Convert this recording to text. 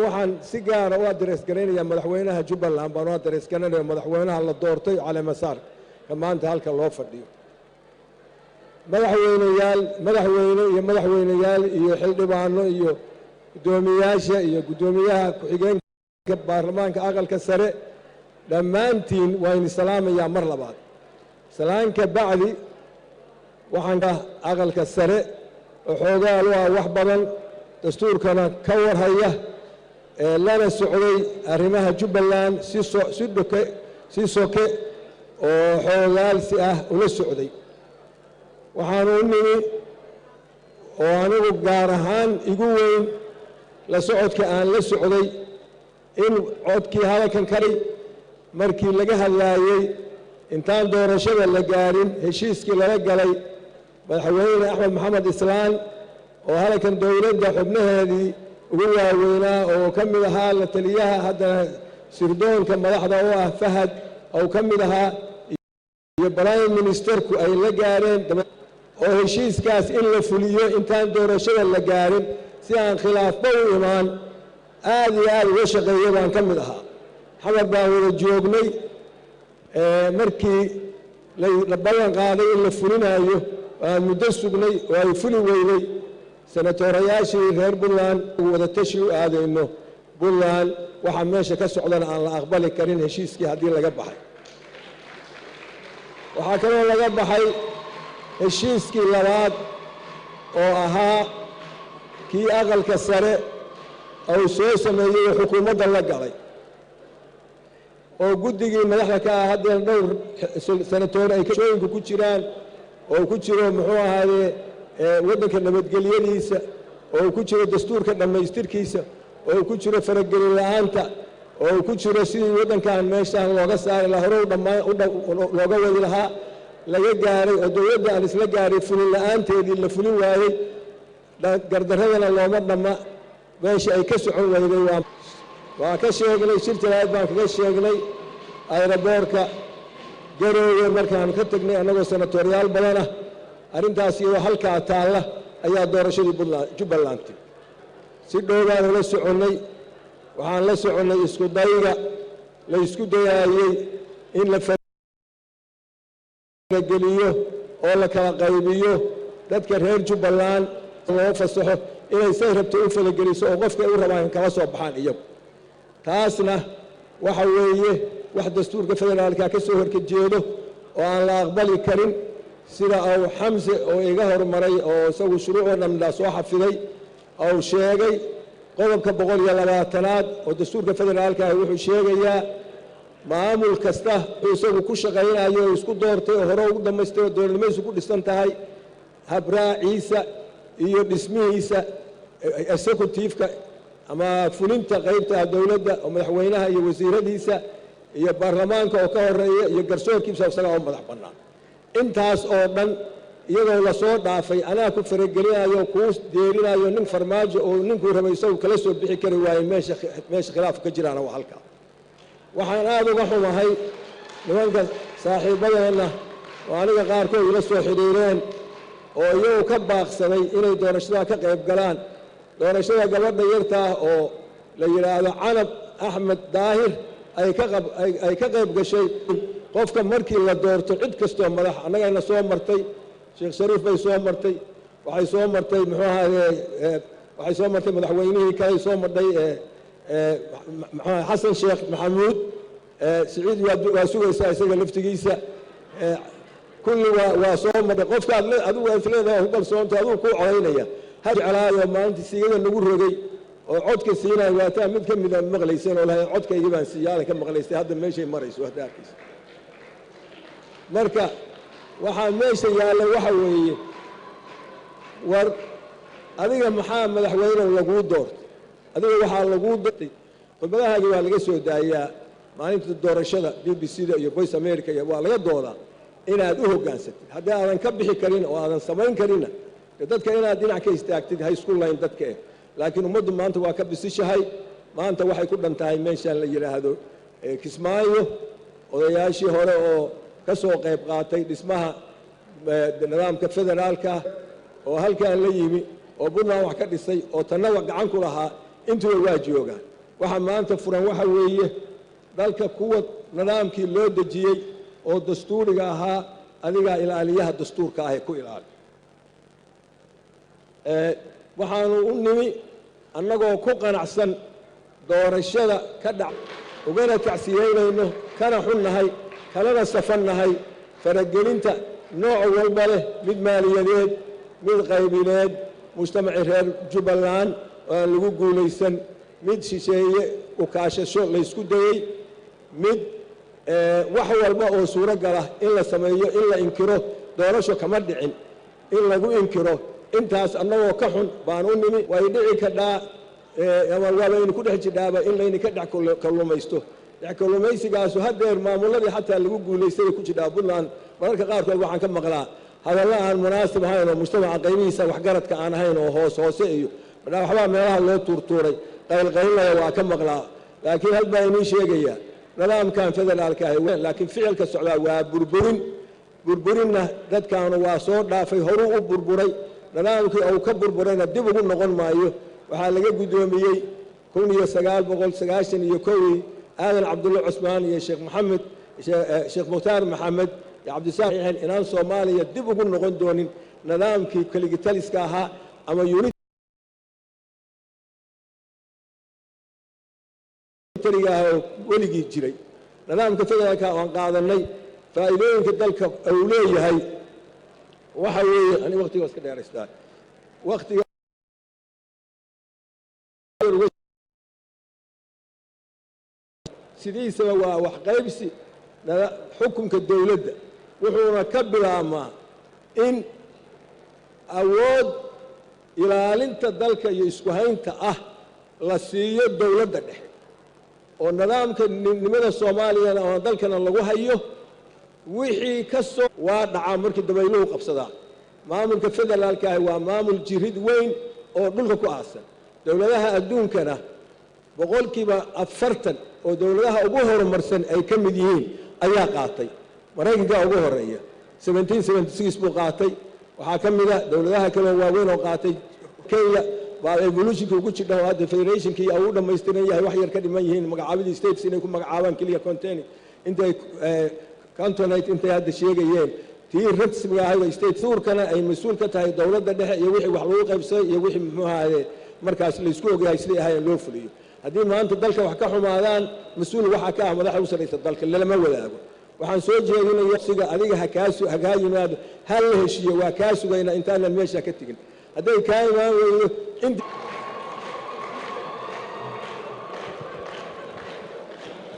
Waxaan si gaara u address garaynayaa madaxweynaha Jubbaland baan u address garaynaya, madaxweynaha la doortay, caleemasaarka maanta halka loo fadhiyo. Madaxweyneyaal, madaxweyne iyo madaxweyneyaal iyo xildhibaano iyo guddoomiyaasha iyo guddoomiyaha ku-xigeenka baarlamaanka Aqalka Sare, dhammaantiin waa idin salaamayaa mar labaad. Salaanka bacdi, waxaan Aqalka Sare oo xoogaal u ah wax badan, dastuurkana ka warhaya, ee lana socday arrimaha Jubbaland si dhoke si soke oo xoogaalsi ah ula socday. Waxaanu u nimi oo anigu gaar ahaan igu weyn la socodka aan la socday in codkii hadalkan kari markii laga hadlaayey intaan doorashada la gaarin, heshiiskii lala galay madaxweyne Axmed Maxamed Islaan oo hadalkan dowladda xubnaheedii ugu waaweynaa oo ka mid ahaa la taliyaha haddana sirdoonka madaxda u ah Fahad oo ka mid ahaa iyo prime ministerku ay la gaareen, oo heshiiskaas in la fuliyo intaan doorashada la gaarin si aan khilaafba u imaan, aad iyo aad uga shaqeeya baan ka mid ahaa. Xamar baan wada joognay markii la ballan qaaday in la fulinaayo. Aan muddo sugnay oo ay fuli weynay. Senatorayaashii reer Puntland wada tashi u aadayno Puntland, waxaa meesha ka socdana aan la aqbali karin heshiiskii haddii laga baxay. Waxaa kaloo laga baxay heshiiskii labaad oo ahaa kii Aqalka Sare uu soo sameeyey oo xukuumadda la galay, oo guddigii madaxda ka ah haddana dhowr senatoor ay shooyinka ku jiraan, oo ku jiro muxuu ahaadee waddanka nabadgelyadiisa, oo ku jiro dastuurka dhammaystirkiisa, oo ku jiro faragelin la'aanta, oo ku jiro sidii waddankan meeshaan looga saari lahaa, hore dhammaan looga wadi lahaa, laga gaaray oo dowladda aan isla gaaray, fulin la'aanteedii la fulin waayey. Gardaradana looma dhamma meesha ay ka socon weyday. Waa ka sheegnay, shir jaraa'id baan kaga sheegnay airportka Garoowe markaan ka tegnay annagoo senatoriyaal badan ah. Arrintaas iyadoo halkaa taalla ayaa doorashadii Puntland Jubbaland timi. Si dhowbaan ula soconnay. Waxaan la soconnay isku dayga la isku dayaayey in la farageliyo oo la kala qaybiyo dadka reer Jubbaland, loo fasaxo inay say rabto u falageliso oo qofka ay u rabaan kala soo baxaan iyagu. Taasna waxa weeye wax dastuurka federaalka ka soo horka jeedo oo aan la aqbali karin, sida uu Xamse oo iga hormaray oo isagu shuruucoo dhamna soo xafiday uu sheegay. Qodobka 120aad oo dastuurka federaalka ah wuxuu sheegayaa maamul kasta uu isagu ku shaqaynayo oo isku doortay oo hore ugu dhammaystay oo dowladnimadiisu ku dhisan tahay, habraaciisa iyo dhismihiisa, executive-ka ama fulinta qaybta dowladda oo madaxweynaha iyo wasiiradiisa iyo baarlamaanka oo ka horeeya iyo garsoorkiisa, isagaa oo madax bannaan. Intaas oo dhan iyadoo lasoo dhaafay, anaa ku faragelinayo, kuu deerinayo nin Farmaajo oo ninkuu rabay isagu kala soo bixi kari waayey. Meesha khilaafku ka jiraana waa halkaa. Waxaan aada uga xumahay nimanka saaxiibadeenna oo aniga qaarkood ila soo xidhiireen oo iyagu ka baaqsaday inay doorashada ka qayb galaan, doorashada gabadha yartaah oo la yidhaahdo Canab Axmed Daahir ay ka qayb gashay. Qofka markii la doorto, cid kastoo madax annagayna soo martay, Sheekh Shariif bay soo martay, waxay soo martay muxuu ahaye, waxay soo martay madaxweynihii kaley soo martay, muxuu Xasan Sheekh Maxamuud. Siciid waa sugaysaa isaga laftigiisa. Kulli waa soo martay. Qofkaad adigu aad leedahay ku kalsoonta adigu kuu codaynaya ha jeclaayo. Maalintii siigada lagu rogay oo codka siinaya, waataa mid ka mida maqlayseen oo lahay codkaygii baan siiyaala ka maqlaysay. Hadda meeshay marayso hadda arkaysa. Marka waxaa meesha yaalla waxa weeye, war adiga maxaa madaxweynew laguu doortay? Adiga waxaa laguu doortay, khudbadahaagi waa laga soo daayaa maalinta doorashada BBC da iyo Voice America iyo waa laga doodaa inaad u hoggaansatid. Haddii aadan ka bixi karin oo aadan samayn karinna, dee dadka inaad dhinac ka istaagtid ha isku layn dadka eh. Laakiin ummaddu maanta waa ka bisishahay. Maanta waxay ku dhan tahay meeshaan la yidhaahdo Kismaayo. Odayaashii hore oo ka soo qayb qaatay dhismaha nidaamka federaalka oo halkan la yimi oo Puntland wax ka dhisay oo tanna gacan ku lahaa, intuba waa joogaan. Waxa maanta furan waxa weeye dalka kuwa nidaamkii loo dejiyey oo dastuuriga ahaa, adigaa ilaaliyaha dastuurka ah ee ku ilaali. Waxaanu u nimi annagoo ku qanacsan doorashada ka dhac, ugana tacsiyeynayno, kana xunnahay, kalana safannahay faragelinta nooc walba leh, mid maaliyadeed, mid qaybineed, mujtamacii reer Jubbaland oo aan lagu guulaysan, mid shisheeye ukaashasho laysku dayey, mid wax walba oo suuro gala in la sameeyo, in la inkiro doorasho kama dhicin, in lagu inkiro. Intaas annagoo ka xun baan u nimi. Way dhici kadhaa ama waa laynu ku dhex jidhaaba in laydinka dhex kalluumaysto. Dhex kalluumaysigaasu haddeer maamuladii xataa lagu guulaystay ku jidhaa. Puntland mararka qaarkood waxaan ka maqlaa hadallo aan munaasib ahayn oo mujtamaca qaybihiisa waxgaradka aan ahayn oo hoos hoose iyo waxbaa meelaha loo tuurtuuray, qaylqaylnaya waa ka maqlaa. Laakiin hal baa inii sheegaya: nidaamkan federaalka ahi, laakiin ficilka socdaa waa burburin. Burburinna dadkaanu waa soo dhaafay, horuu u burburay. Nidaamkii uu ka burburayna dib ugu noqon maayo. Waxaa laga guddoomiyey 1991-kii Aadan Cabdulle Cusmaan iyo Sheekh Maxamed, Sheekh Mukhtaar Maxamed iyo Cabdisaaq inaan Soomaaliya dib ugu noqon doonin nidaamkii keligitaliska ahaa ama unitariga ah oo weligii jiray. Nidaamka federaalka aan qaadanay, faa'iidooyinka dalka uu leeyahay waxa weeye, ani waqtiga iska dheeraystaa, waqtiga sidiisaba waa wax qaybsi xukunka dowladda, wuxuuna ka bilaabmaa in awood ilaalinta dalka iyo isku haynta ah la siiyo dowladda dhexe, oo nidaamka nimada Soomaaliyana oo dalkana lagu hayo. Wixii ka soo waa dhacaa markii dabayluhu qabsadaa. Maamulka federaalka ahi waa maamul jirid weyn oo dhulka ku aasan. Dowladaha adduunkana 40% oo dowladaha ugu horumarsan ay ka mid yihiin ayaa qaatay. Maraykanka ugu horeeya, buu qaatay. Waxaa ka mid a dowladaha kaleo waaweyn oo qaatay Kenya baa evolutionka ugu jidha, oo hadda federationkii uu dhammaystiran yahay, wax yar ka dhiman yihiin magacaabidii states inay ku magacaabaan keliya, contain intay cantonate intay hadda sheegayeen tii rasmiga ahayd. State suurkana ay mas-uul ka tahay dowladda dhexe iyo wixii wax lagu qaybsaday iyo wixii muxuu ahaye markaas laysku ogyahay sidai ahaayeen loo fuliyo. Haddii maanta dalka wax ka xumaadaan, mas-uul waxaa ka ah madaxa u sarraysa dalka, lalama wadaago. Waxaan soo jeedinaya siga adiga hakaa yimaado, ha la heshiiyo. Waa kaa sugaynaa intaanan meesha ka tegin. Hadday kaa imaan weydo